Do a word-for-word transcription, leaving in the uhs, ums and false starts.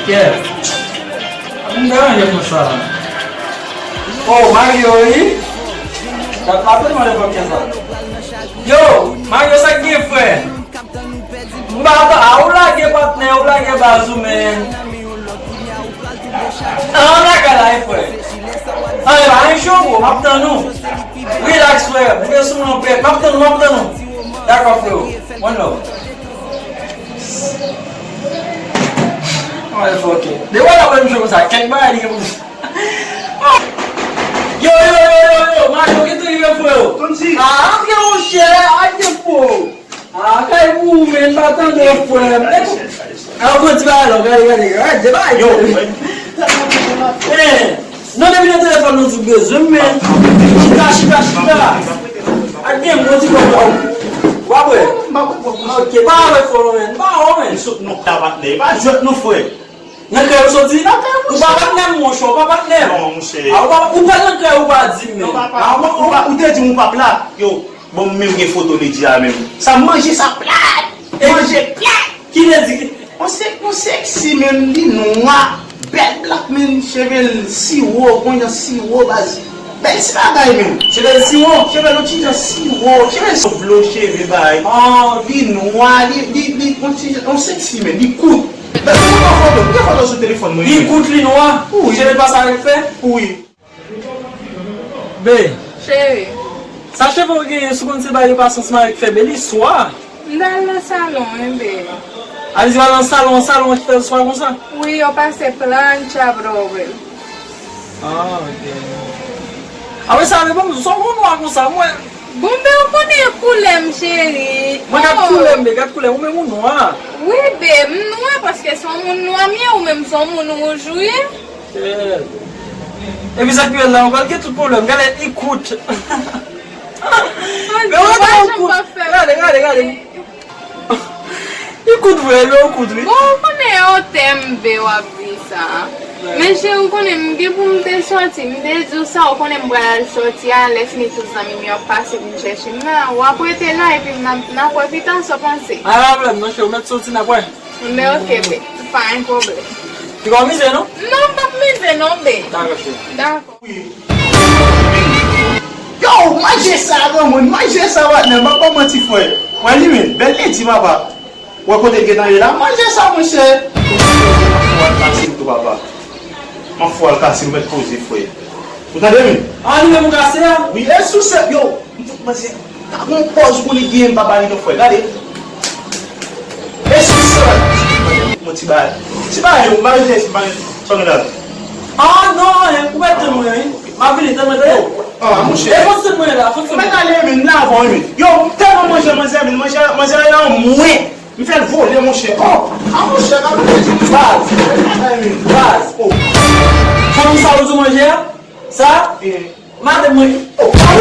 Kè. M deranje konsa. Oh, Mario, wi. Dat m ap mande pou kè sa. Yo, Mario, sa k gen, frè? M pa atann, a ou lage patnè, ou lage baz ou, men. An, lakay la, wi, frè. An, e pa yon cho, bro, m ap tann ou. Relax, frè, m gen sou mwen, frè. M ap tann ou, m ap tann ou. Dakò, frè. One love. Ay, fuck it. De wè la menm cho konsa, kèk bagay li gen pou. Yo, yo, yo, yo, yo, Mario, ki tou rive, frè? Tonti. Ah, antre, monchè, antre, frè. Ah, kay pou ou, men, pa tande, frè. Ah, ou konn ti bagay la, gade, gade, gade, de bagay. Yo, eh, non, depi nan telefòn nou di w bezwen m, men. Chita, chita, chita. Ak gen bon ti kòb la. W ap wè. Ok, pa wè fò, men. Pa wè, men. Sot non, ta patnè. Pa jwèt non, frè. Nan kè ou soti? Nan kè ou pa patnè m, monchè, ou pa patnè m. Non, monchè. Ah, ou pa, ou pa nan kè ou pa di m, men. Non, papa, ou pa, ou te di m ou pa plat. Yo, bon, m menm gen foto Lydia menm. Sa manje sa plat. Manje plat. Ki te di ki? On se, on seksi menm, li nwa, bèl blak menm, cheve l siwo, konn jan siwo baz. Bèl ti bagay menm. Cheve l siwo? Cheve l on ti jan siwo, cheve l siwo, cheve bay. Ah. Li nwa, li, li, li, on ti jan, on seksi menm, li kout. Gade, mwen pran foto, m gen foto sou telefòn mwen. Li kout, li nwa. Wi. Cheve l pase avèk fè? Wi. Be. Cheri. Sa cheve w genyen, si w konn se bagay yo pase ansanm avèk fè, be li swa. M t al nan salon wi, be. A di w al nan salon, salon an ki fè l swa konsa? Wi, yo pase plancha, bro, wi. Ah, ok. Apre sa, be, bon, sa w moun nwa konsa, mwen. Bon, be, ou konnen koulè m, cheri. Mwen gad koulè m, be, gad koulè m, ou menm ou nwa. Wi, be, m nwa paske se yon moun nwa m ye, ou menm se yon moun wouj ou ye. Kèt. Epi sa k pi bèl la, ou pral gen tout pwoblèm. Gade, li kout. Men ou gade, ou kout. Gade, gade, gade. Li kout vre, men ou kout, wi. Bon, ou konnen e otè m, be, w ap di sa. Men cheri, ou konnen m gen pou m te sòti. M te di w sa, ou konnen m pral al sòti a, lè fini tout zanmi m yo ap pase vin chèche m nan. W ap rete la, epi n ap, n ap wè pita, sa w panse? Pa gen pwoblèm, non, cheri, ou mèt sòti, n ap wè. Men ok, be. Pa gen pwoblèm. Pi pa w mize, non? Non, m p ap mize, non, be. Dakò, cheri. Dakò. Yo, manje sa, granmoun, manje sa, patnè, m p ap ba w manti, frè. Wè li menm, bèl ledi, papa. Wè kote l gentan ye la, manje sa, monchè. M ap fè w al kase m tou, papa. M ap fè w al kase m, mèt poze, frè. Ou tande, wi? Ah, li menm ou kase a? Wi, e sou sèt, yo. M fout manzè. Ka gon pòz pou li genyen, m pa ba li non, frè. Gade. E si sa. Mon ti bagay. Ti bagay, yo, m pa rete, m pa rete. Sa w gen la? Ah, non, anyen. Ou mèt tann mwen, wi. M ap vini, tann mwen, tande. Ah, monchè. E fò tann mwen la, fò tann mwen. Mèt ale, men, m la avan, wi, men. Yo, m tèlman manje manzè, men, manzè, manzè la nan mwen. M fè l vole, monchè. Oh, ah, monchè, pa manje. Baz. Ay, men. Baz. Oh. Fanm sa ou di manje a? Sa? Eh. Madanm mwen. Oh, pa